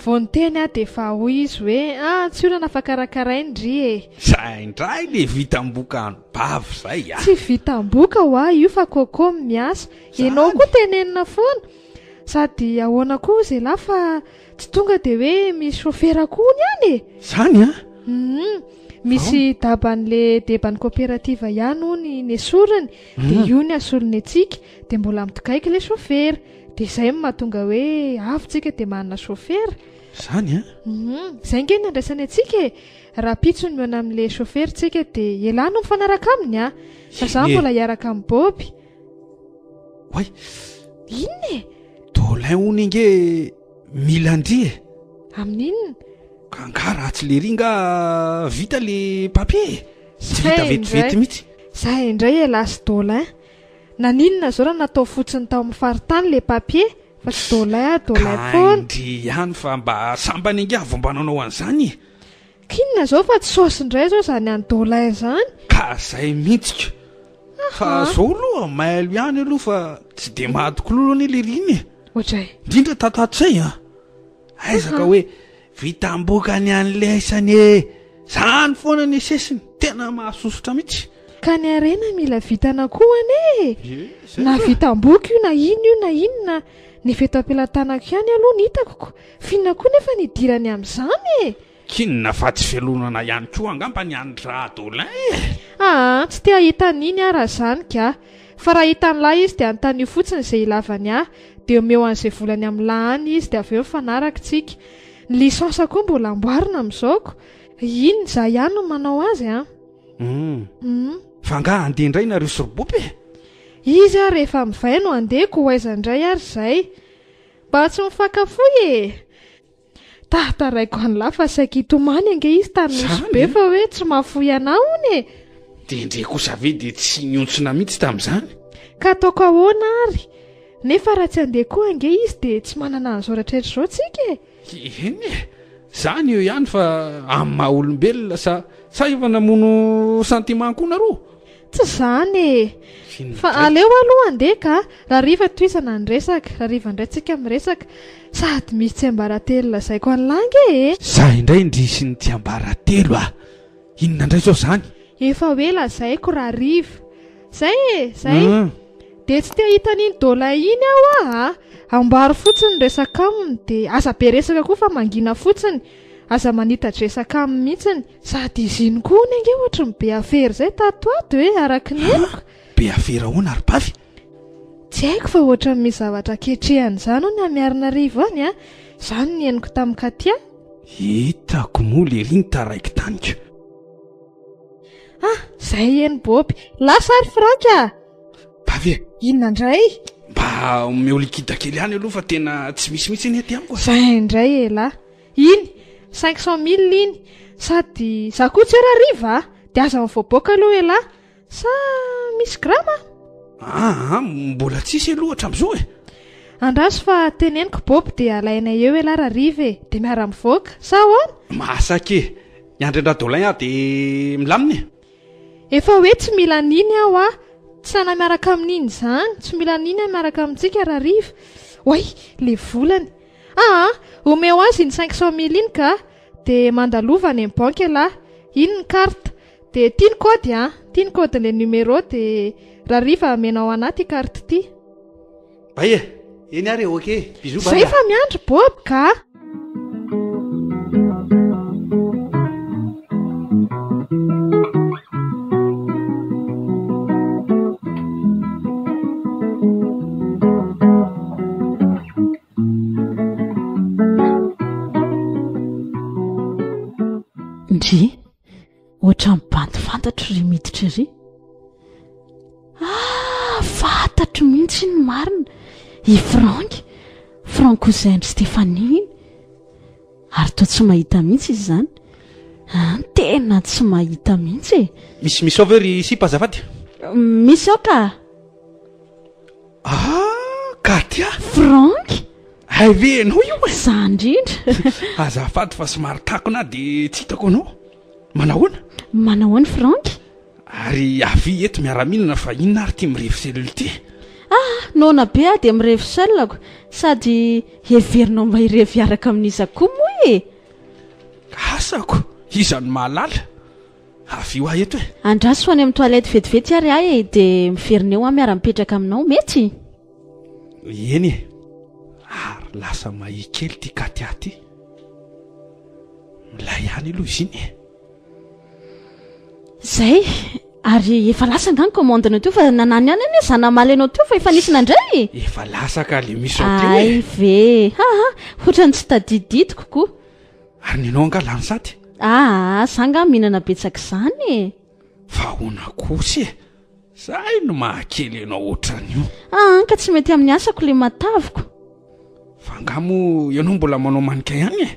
Vao niteny aho dia efa hoy izy hoe ah tsy olana fa karakarainy ndry e! Zay indray le vitam-boka any bavy zay a! Tsy vitam-boka hoa io fa coco miasa, enao koa tenenina foana! Sady ahoana koa hozy elah fa tsy tonga dia hoe misy chauffeur koa hono ihany e! Zany an! Humm, misy daban'le deban'ny coopérative ihany hono nesoriny dia io ny asolony antsika dia mbola mitogaiky le chauffeur dia izay no mahatonga hoe avy tsika dia manana chauffeur. Zany an! Humm, izay nge ny andraisany antsika e! Rahampitso ny mihaona amin'le chauffeur tsika dia elah no mifanaraka aminy an! Fa za mbola hiaraka amin'i Boby. Oay! Inona e? Dolin hono ange mila an-dry e! Amin'inona? Ka nga ratsy lery nga vita le papier e! Tsy vita vetivety mihitsy. Za indray elah sy Dolin. Naninona zao raha natao fotsiny tao amin'ny faritany le papier fa tsy Dolin a Dolin Ka foana. ndry ihany fa mba sambany ange aho vao mba nanao an'izany e! K'inona zao fa tsy saosy indray zao zany an'i Dolin zany. Ka zay mihitsy ko. Fa zao aloha mailo ihany aloha fa tsy de mahatoky lolo anie lery iny e! Ohatray. Indrindra tatato zay an! Aiza ka hoe vitam-boka ny an'laisany e! Zany foana ny sesiny, tena mahasosotra mihitsy. Ka ny harena mila vitana koa anie e! Na vitam-boka io na inona io na inona, ny efa eto am-pelatanako ihany aloha ny hitako ko! F'inona koa nefa ny idirany amin'izany e! K'inona fa tsy velonana ihany koa angamba ny an-dRadolin e! Aa, tsy te hahita an'iny aho raha izany ka! Fa raha hitan'lah izy dia anontanio fotsiny izay ilavany ahy, dia omeo an'izay volany amin'lah any izy dia avy eo mifanaraka tsika. Ny licence koa mbola amboarina amin'izao ko. Iny za ihany no manao azy an. Hum. Hum. Fa angaha handeha indray nareo sy ry Bob e? Izy ary efa mivay no handeha ko ho aiza indray ary izay. Mba tsy mifankafoy e! Tantaraiko an'lah fa saika hitomany ange izy tany Nosy Be fa hoe tsy mahafoy anah hono e! Dia ndre kosa ve dia tsy nihontsona mihitsy tamin'izany? Ka ataoko ahoana ary? Nefa raha tsy handeha koa ange izy dia tsy manana an'izao rehetrarehetra izao tsika e! Eny e! Zany eo ihany fa amin'ny maha olombelona sa sa efa namono sentiment koa nareo? Tsy izany e! Fa aleo aloha andeha ka! Rahariva tohizana ny resaka, rahariva indray tsika miresaka, sady misy tsiambaratelo lazaiko an'lah ange e! Za indray ndry sy ny tsiambaratelo a! Inona indray izao izany? Efa hoe lazaiko rahariva. Zay e! Zay! Dia tsy te hahita an'iny Dolin iny aho aa! Ambaro fotsiny ny resaka aminy dia aza be resaka koa fa mangina fotsiny! Aza manita-dresaka aminy mihitsiny! Sady izy iny koa hono ange ohatry ny be afera izay tato ato e, araka ny henoko. Be afera ahoana ry Bavy? Tsy haiko fa ohatran'ny misy zavatra ketrehany izany hono any Miarinarivo any a! Izany ny henoko tamin'i Katia. Hitako moa lery iny taraiky taniko. Ah, izay eny Boby. Lasa ary Franck a! Bavy e! Inona indray? Mba omeo liquide kely ihany aloha fa tena tsy misy mihitsy anie aty amiko e. Izay indray elah. Iny! 500 mille iny! Sady za koa tsy eo rahariva a! Dia aza mivoaboaka aloha elah! Sa misy grama? Aa, mbola tsisy aloha hatramin'izao e! Andraso fa teneniko Bob dia alainay eo elah rahariva e! Dia miara-mivoaka! Sa ahoana? Masaka e! Miandry an-dRadolin aho dia milamina e! Efa hoe tsy mila an'iny aho a! Tsy saina miaraka amin'iny izany! Tsy mila an'iny aho miaraka amintsika rahariva! Oay! Le volany! Aa! Omeo azy iny 500 mille iny ka! Dia mandalova any amin'ny banky ialahy. Iny ny carte. Dia ity ny code an! Ity ny code-n'ilay numéro dia rahariva amenao anà ity carte ity. Bay e! Eny ary e, ok e! Bisous bay Zay a! fa miandry Bob ka! Ndry, ohatran'ny bandy fantatro ry miditra ery. Ah, fantatro mihitsy iny marina. I Franck, Franck cousin-dry Stéphanie iny. Ary toa tsy mahita mihitsy izy izany. Ah, tena tsy mahita mihitsy e. Misy misy ao ve ry sipa azafady? Misy ao ka. Ah, Katia! Franck! Hay ve ianao io e? Za indrindra. Azafady fa somary takona aho dia tsy hitako anao. Manahoana? Manahoana Franck? Ary avia eto miara-mihinana fa inona ary ity mirevy cellule ity? Ah, noana be aho dia mirevy seul-ko. Sady heverinao mba hirevy hiaraka amin'iza koa moa e? Asako, iza no mahalala? Avia ho ahy eto e! Andraso any amin'ny toilette vetivety ary aho e, dia miverina eo aho miara-mipetraka aminao, mety? Eny e! Ary lasa mahia kely ity Katia ity. Milay ihany aloha izy iny e! Zay, ary efa lasa angaha ny commande-nao teo fa nanany ihany anie za namaly anao teo fa efa nisy nandray e! Efa lasa ka le misy ao teo e! Hay ve! Haha, ohatran'ny tsy tadididiko ko! Ary ny anao angaha lany sady? Aa, za angaha mihinana betsaka izany e! Fa ahoana kosa e? Zay no mahakely anao ohatran'io. Aa, ka tsy mety amin'ny asako le mataviko. Fa angaha moa ianao mbola manao mannequin ihany e?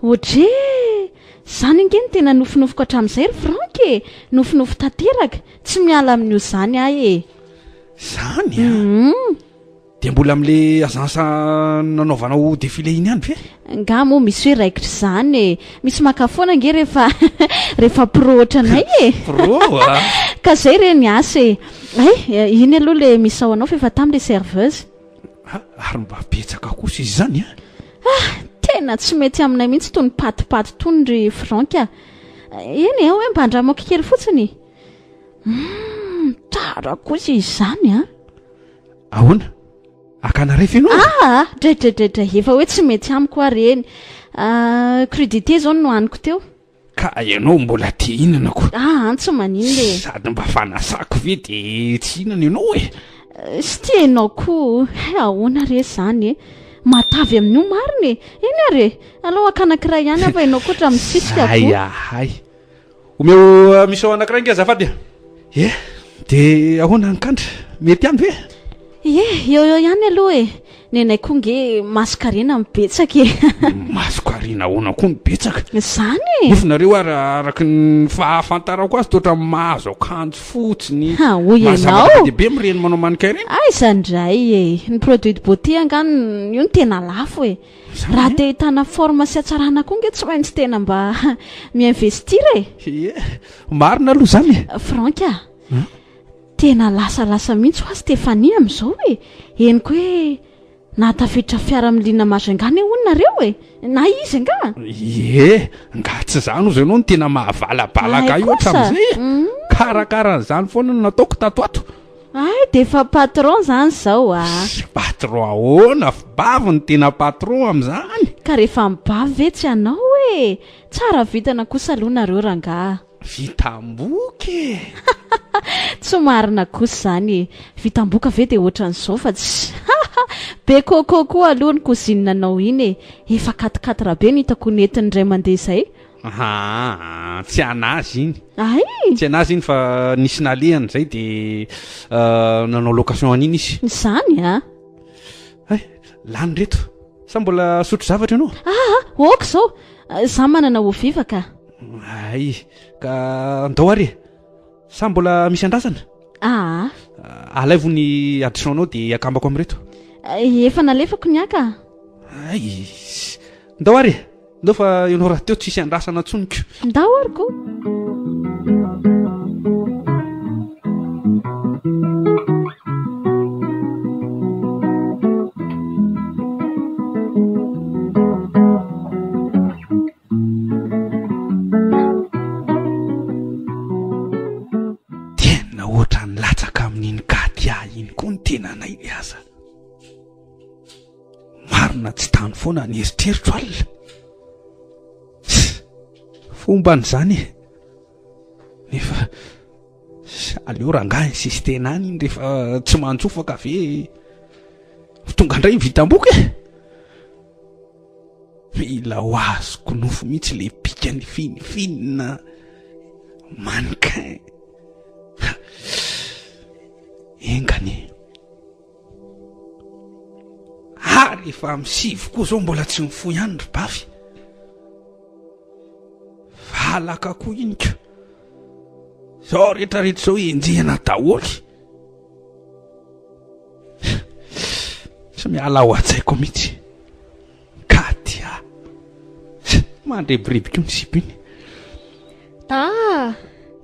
Odree! Zany ange no tena nofinofiko hatramin'izay ry Franck e! Nofinofy tanteraka! Tsy miala amin'io zany aho e! Zany an! Dia mbola amin'le agence nanaovanao défilé iny ihany ve? Nga moa misy hoe raikitra izany e! Misy maka foana ange rehefa rehefa pro ohatranay e! Pro a! Ka zay re ny asa e! Hay, iny aloha le misao anao fa efa tamy le serveuse. Ah, ary mba betsaka kosa izy izany a! Ah, tena tsy mety aminay mihitsy itony patipaty itony ry Franck a! Eny e, hoe mba andramako kely fotsiny. Humm, tsara kosa izy izany a! Ahoana? Hakana ref ianao? Aa! Dray dray dray dray, efa hoe tsy mety amiko ary eny. Ah, crudité izao no nohaniko teo. Ka ianao mbola te hihinana ko. Ah, tsy maninona e. Sady mba fanasako ve de tsy hihinana ianao e? Eh, sy tia ianao koa. Hay ahoana re izany e? Matavy amin'io marina e. Eny ary e. Aleo haka anankiray ihany aho fa ianao koa ohatran'ny misisika ko. Hay ahay. Omeo eh, misao anankiray nge azafady e. Eh, de ahoana ny kandra? Mety ihany ve? Ie, eo eo ihany aloha e. Nenay koa nge masonkarena no betsaka e. Masonkarena ahoana koa no betsaka? Izany e. Nefa nareo ary araka ny fahafantarako azy toa ohatran'ny mahazo akanjo fotsiny. Ha, hoy Mahazo ianao. zavatra be dia be amin'ireny manao mannequin ireny. Aiza indray e. Ny produit de beauté angaha io no tena lafo e. Raha te hahitana forme sy hatsarana koa nge tsy maintsy tena mba mi-investir e. Ie, marina aloha izany e. Franck a. Tena lasalasa mihitsy hoa Stéphanie amin'izao e! Henoko hoe nahatafiditra fiara milina Majunga anie hono nareo e! Na izy angaha? Ie, nga tsy izany hozy ianao no tena mahavalabalaka ahy Hay kosa! hatramin'izay e! Karakara an'izany foana no nataoko tato ato. Hay dia efa patron izany izao a! Patron ahoana? Fibavy no tena patron amin'izany! Ka rehefa mibavy ve tsy hanao e! Tsara vintana kosa aloha nareo rangaha. Vitam-boka e! Tsy marina kosa izany e! Vitam-boka ve dia ohatran'izao fa tsy Be coco koa aloha ny cousine nao iny e! Efa quatre quatre be no hitako nentiny indray mandeha izay. Aa, tsy an'azy iny. Ay! Tsy an'azy iny fa nisy nalehany izay dia nanao location an'iny izy. Izany a! Hay, lany ireto. Sa mbola hisotro zavatra ianao? Aa, ok izao. Izaho manana eau vive ka. Hay, ka andao ary e. Sa mbola misy andrasana? Aa. Alaivo ny addition-nao dia akambako amin'ireto. Efa nalefako ny ahy ka. Hay, ndao ary e. Ndao fa ianao rahateo tsisy andrasana intsony ko. Ndao ary ko. Tena ohatran'ny latsaka amin'iny Katia iny koa ny tenanay le aza. Marina tsy tany foana ny eritreritro alina. Fomban'izany e. Nefa aleo rangahy insistena any iny rehefa tsy mantsofaka ve tonga indray ny vitam-boky e. Mila ho azoko nofo mihitsy le bikany finifinina mannequin. Enga anie. Ary efa amin'ny sivy koa zao mbola tsy mifoha ihany ry bavy. Valaka koa iny ka. Zao rehetrarehetra zao enjehina daholo. Tsy miala ao an-tsaiko mihitsy. Katia. Mandrebireby koa ny sipa iny. Da,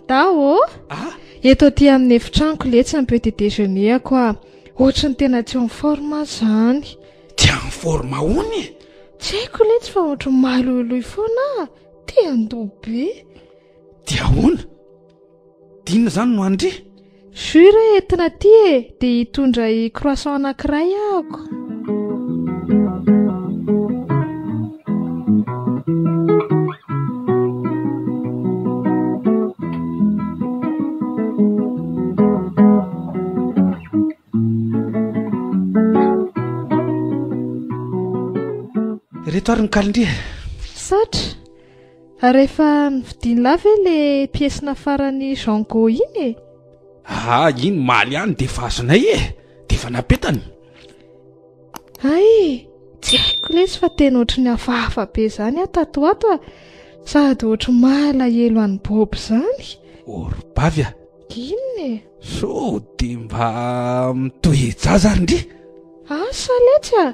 da ô. Ah? Eto aty amin'ny efitranoko letsy ny petit déjeuner-ko ah. Ohatry ny tena tsy en forme aho izany. Tsy en forme ahoana e? Tsy haiko letsy fa ohatry ny maloiloy foana aho. Te handoa be. Dia ahoana? D'inona izany no andry? Jus re entina aty e, dia hitondra i croissant anankiray ahako. Ireto ary ny kalindria. Misaotra. Ary efa novidian'lah ve le pièce nafaran'i Jean Go iny e? Ah, iny maly ihany dia efa azonay e! Dia efa napetany. Hay, tsy haiko lesy fa tena ohatry ny hafahafa be izany aho tato ho ato a! Sady ohatry malahelo an'i Bob izany. Oh ry bavy a! Inona e? Sao dia mba mitoe-jaza ary ndry? Asa letsy a!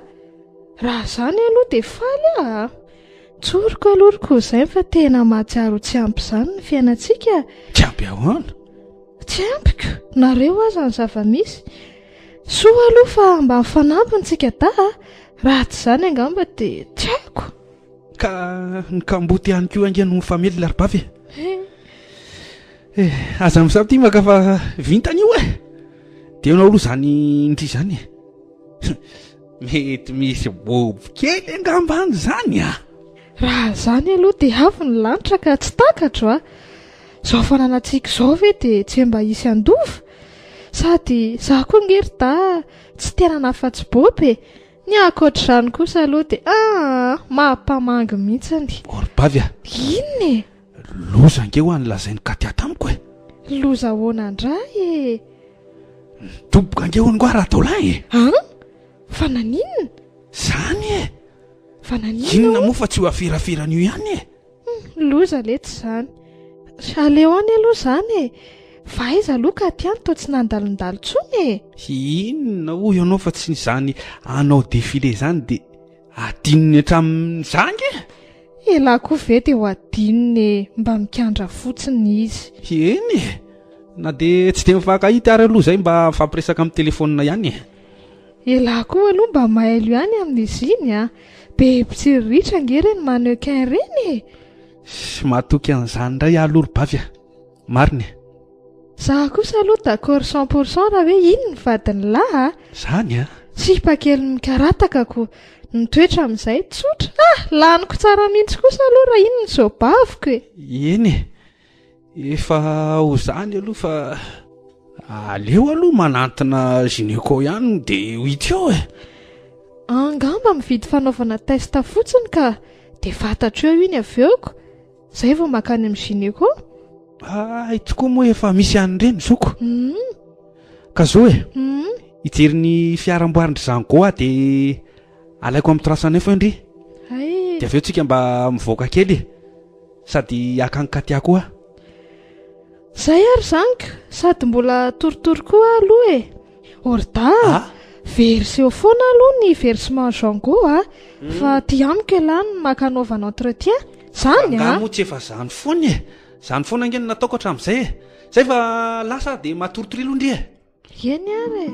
Raha izany aloha dia faly aho a! Tsoriko aloha ry cousin fa tena mahatsiaro ho tsy ampy izany ny fiainantsika. Tsy ampy ahoana? Tsy ampy ko, nareo aza ny zava-misy. Soa aloha fa mba mifanampy ny tsika dahy a, raha tsy izany angamba dia tsy haiko. Ka ny kamboty ihany koa ange no mifamelona ry bavy e. Eh, aza misampimaka fa vintana io e. Dia ianao aloha izany ndry izany e. Mety misy bobo kely angamba any izany a! Raha izany aloha dia avo ny lanitra ka tsy takatro a! Izao fananantsika izao ve dia tsy mba hisy handova? Sady izaho koa ange ry dahy tsy te hanana afa-tsy Bob e! Ny ankoatr'izany kosa aloha dia aa mahampamangy mihitsiny. O ry bavy a! Inona e? Loza ange hoa ny lazain'i Katia tamiko e! Loza ahoana indray e? Nidoboka ange hono ngoa Rataolahy e! An? Fa naninona? Zany e! Fa naninona Inona moa fa tsy io aferaferana io ihany e! Loza letsy izany. Aleo any aloha izany e! Fa aiza aloha Katia no toa tsy nandalondalo intsony e? Inona hoy ianao fa tsy izany hanao défilé izany dia adinony hatramin'iza ange? Elah koa ve dia ho adinony e, mba mikandra fotsiny izy. Eny e! Na dia tsy dia mifankahita ary aloha izay mba mifampiresaka amin'ny telefaonina ihany e! Elah koa aloha mba mailo ihany amin'izy iny a! Be mpitsiriritra ange ireny mannequin ireny e! Sy matoky an'izany indray aho aloha ry bavy a! Marina e! Za kosa aloha d'accord 100% raha hoe iny ny vadin'lah a! Zany a! Sipa kely mikarataka ko! Ny toetra amin'izay tsotra! Ah! Laniko tsara mihitsy kosa aloha raha iny ny zobaviko e! Eny e! Efa ho zany aloha fa aleo aloha manantona gynéco ihany de ho hita eo e. Angamba mividy fanaovana test fotsiny ka, de fantatro eo iny avy eo ko, zay vao mankany amin'ny gynéco. Hay tokoa moa efa misy an'ireny zoko. Ka zao e, hijery ny fiara amboarin-dry Zango aho de alaiko amin'ny 309 eo ndry. Hay. De avy eo tsika mba mivoaka kely e. Sady haka an'i Katia koa aho. Zay ary zany ka, sady mbola torotoro koa aho aloha e. Orda a! Verseo foana aloha ny versement Django a! Fa aty amiko ialahy no maka anaovana entretien. Zany a! Angaha moa tsy efa zany foana e! Zany foana ange no nataoko hatramin'izay e! Zay fa lasa aho dia matoritory aloha ndry e! Eny ary e!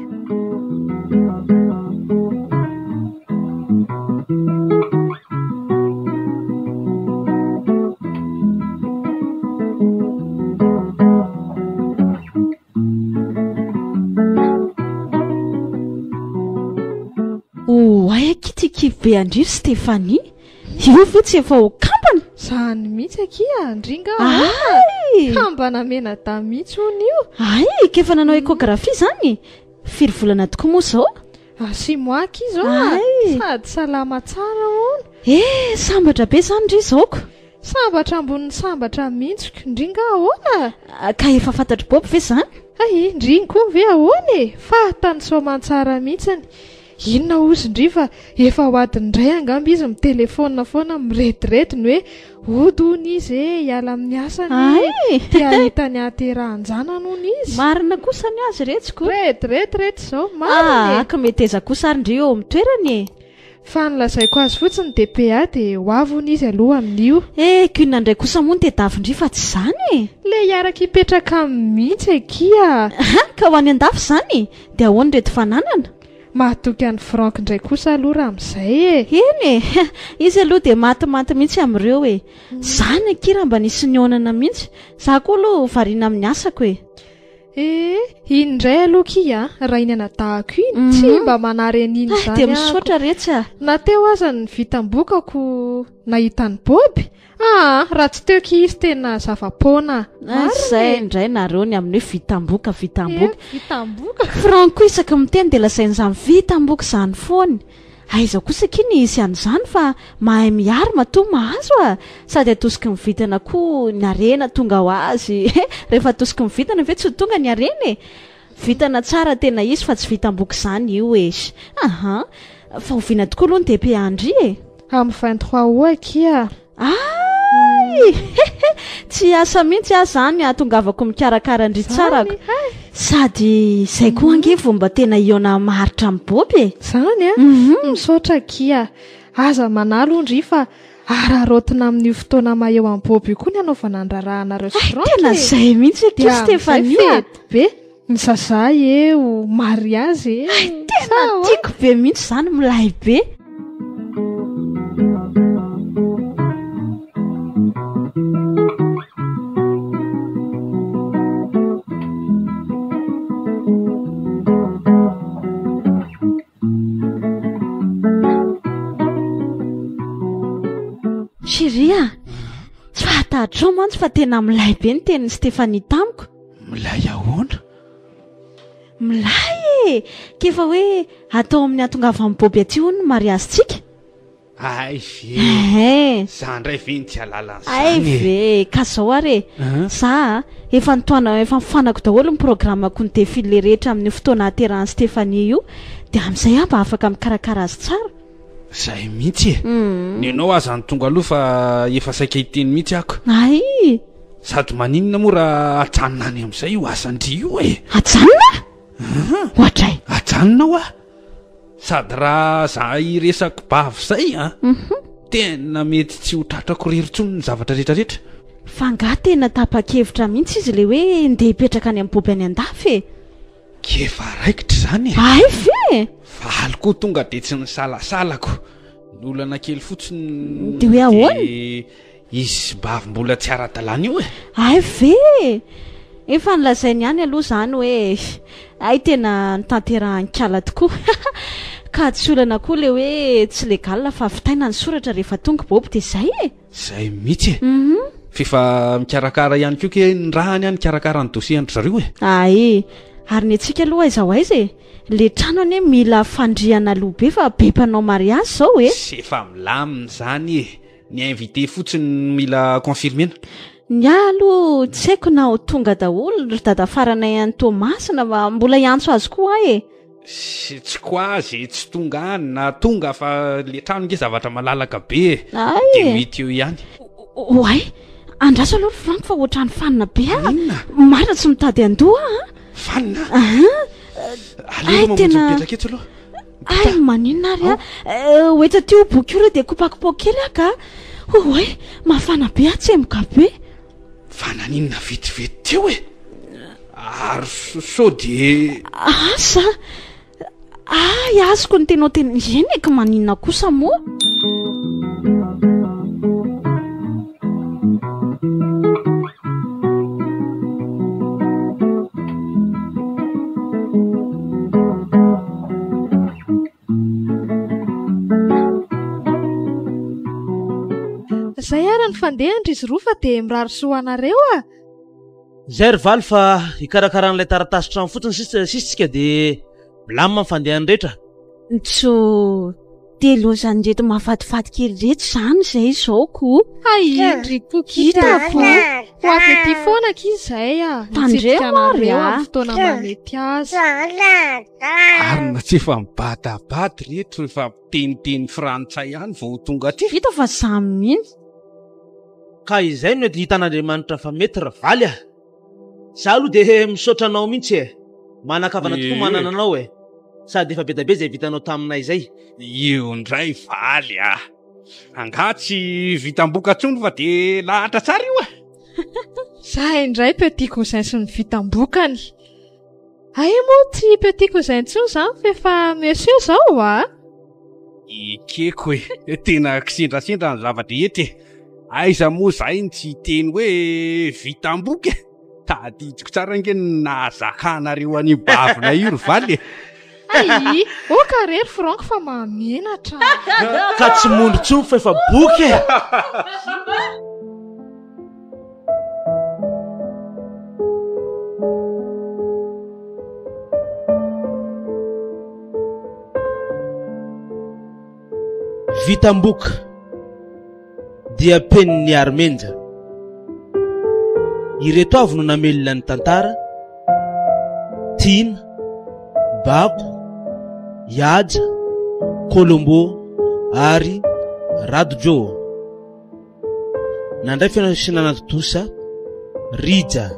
Oay akia ty kivy be an-dry ry Stéphanie! Io ve tsy efa ho kambana? Zany mihitsy akia ndry nga ahoana? Ay! Kambana menadahy mihitsy hono io. Ay, ka efa nanao échographie zany? Firy volana tokoa moa izao? Ah, six mois akia izao a! Ay! Sady salama tsara hono. Eh, sambatra be zany ndry izao ko! Sambatra ambonin'ny sambatra mihitsy ko, ndry nga ahoana? Ka efa fantatr'i Bob ve zany? Hay, ndry iny koa ve ahoana e? Fantany soamantsara mihitsiny. Inona hozy ndry fa efa ho adiny indray angamba izy mitelefaonina foana mirediredy ny hoe hody hono izy e, hiala amin'ny asany e, te hahita ny hahaterahan-janany hono izy. Marina kosa ny azy retsy ko. Rediredy retsy izao, marina e. Ah, ka meteza kosa ary ndry eo amin'ny toerany e. Fa ny lazaiko azy fotsiny dia PA dia ho avy hono izy aloha amin'io. Eh, k'inona indray kosa moa no tedavin-dry fa tsy izany e. Le hiaraka hipetraka aminy mihitsy akia. Aha, ka ho any an-dafy izany? Dia ahoana ireto fananana? Mahatoky an'i Franck indray kosa aloha raha amin'izay e! Eny e! Izy aloha dia matimaty mihitsy amin'ireo e! Izany akia raha mba nisy nihaonana mihitsy! Izaho koa aloha variana amin'ny asako e! Ee, iny indray aloha kia a! Raha iny anadahako iny, tsy mba manary an'iny izany Dia aho. misaotra retsy a! Na teo aza ny vitam-bokako nahita an'i Boby, Aa raha tsy teo ki izy tena zava-poana. Ah, zay indray nareo ny amin'ny hoe vitam-boka, vitam-boka. Eh, vitam-boka. Franck koa isaky miteny dia lazainy izany vitam-boka izany foana. Aiza kosa akia ny hisy an'izany fa mahay mihary matoa mahazo a! Sady atosiky ny vintana koa ny harena tonga ho azy. Rehefa atosiky ny vintana ve tsy ho tonga ny harena e? Vintana tsara tena izy fa tsy vitam-boka izany io e! Aha! Fa oviana tokoa aloha ny DPA ndry e? Amin'ny 23 août akia. Ay! Tsy hiasa mihitsy aho izany hahatongavako mikarakara an-dry tsarako. Sady izay koa ange vao mba tena hihaona maharitra amin'i Bob e! Izany a? Misaotra akia. Aza manala hono ry fa araraotina amin'io fotoana maha eo an'i Bob io koa ny hanaovana ny raharahanareo sy Franck e! Tena izay mihitsy akia Stéphanie a! Dia amin'izay fety be. Ny zazah eo, mariazy eo. Hay tena tiako be mihitsy izany, milay be. mantsy fa tena milay be ny tenin'i Stéphanie tamiko. Milay ahoana? Milay e! K'efa hoe atao amin'ny hatongavan'i Boby aty hono ny mariazintsika. Hay ve! Ehe! Za ndray ve no tsy hahalala Hay an'izany e! ve! Ka zao ary e! Za a, efa nitohana efa nifanako daholo ny programme-ko ny défilé rehetra amin'io fotoana hahaterahan'i Stéphanie io, dia amin'izay aho mba afaka mikarakara azy tsara. Zay mihitsy e! Nenao aza no tonga aloha fa efa saika hiteny mihitsy ako. Hay! Sady maninona moa raha ajanona any amin'izay io asan-dry io e! Ajanona? Ohatray! Ajanona hoa! Sady raha za hiresako bavy zay an! Tena mety tsy ho tratrako irery intsony ny zavatra rehetra rehetra. Fa angaha tena tapa-kevitra mihitsy izy ilay hoe ndeha hipetraka any amin'i Boby any an-dafy e! K'efa raikitra izany e! Hay ve? Faly koa tonga dia tsy nisalasalako. Ny olana kely fotsiny Dia hoe ahoana? dia izy sy Bavy mbola tsy ara-dalàna io e! Hay ve? Efa nolazainy ihany aloha izany hoe hay tena notanterahan'i Kala tokoa. Ka tsy olana koa ilay hoe tsy légal fa vitaina ny soratra rehefa tonga i Boby dia izay e! Zay mihitsy e! F'efa mikarakara ihany koa ke ny rahany an nikarakara ny dossier an-dry zareo e! Ay! Ary ny antsika aloha aiza ho aiza e! Le trano anie mila fandrihana aloha be fa be mpanao mariazy zao e! Tsy efa milamina izany e! Ny invité fotsiny no mila confirmer-na. Ny ahy aloha tsy haiko na ho tonga daholo ry dadafaranay any Toamasina fa mbola hiantso azy koa aho e! Sy tsy quoi ze tsy tonga any na tonga fa le trano nge zavatra malalaka be e Ay de e! mety eo ihany. Oay! Andraso aloha ry Franck fa ohatran'ny fanina be aho. Inona? Marina tsy mitady handoa aho an! Fanina? Ahan! Aleo Ay aloha mamonjy tena mipetraka eto aloha. Ay maninona ary aho? Ho eto aty io boky io re dia kopakopaho kely aho ka! Oay! Mafana be aho tsemboka be. Fa naninona vetivety teo e? Ary sao dia. Asa! Hay azoko ny tianao tena eny e, ka maninona kosa moa? Zay ary ny fandehany ry zroa fa dia mirary soa ho anareo a! Zay ry valy fa hikarakara an'ilay taratasy trano fotsiny sisa sisa tsika dia milamina ny fandehany rehetra. Ntso, dia lozan'ireto mahafatifaty kely ireto izany izay izao ko. Hay ry Koky Hitako. Ho avy aty foana akia izay a! Tandremo Hitsidika ary anareo a. amin'ny fotoana mahamety azy. Arina tsy efa mibadabada reto efa miteniteny frantsay ihany vao ho tonga aty. Hita fa samy mihitsy. Ka izay no ety hitan'Andriamanitra fa mety ry valy a! Za aloha dia misaotra anao mihitsy e! Manan-kavana tokoa manana anao e! Sady efa be dia be izay vitanao taminay izay. Io indray valy a! Angaha tsy vitam-boka intsony fa dia lahatra tsara io e! Za indray petit cousin sy ny vitam-bokany. Hay moa tsy petit cousin intsony izany fa efa monsieur izao a! Ekeko e! Tena kisendrasendra ny zava-drehetra e! Aiza moa izahay no tsy hiteny hoe vitam-boky e! Tadidiko tsara ange ny nahazaka anareo an'io bavina io ry valy e! Hay! Oka re ry Franck fa mahamenatra a! Ka tsy mondro intsony fa efa boky e! Vitamboka dia penin'i Armenja. Ireto avy no namelona ny tantara, Tiana, Bako, Ihaja, Colombo ary Rado Joe. Nandray feo sy nanatontosa Rija.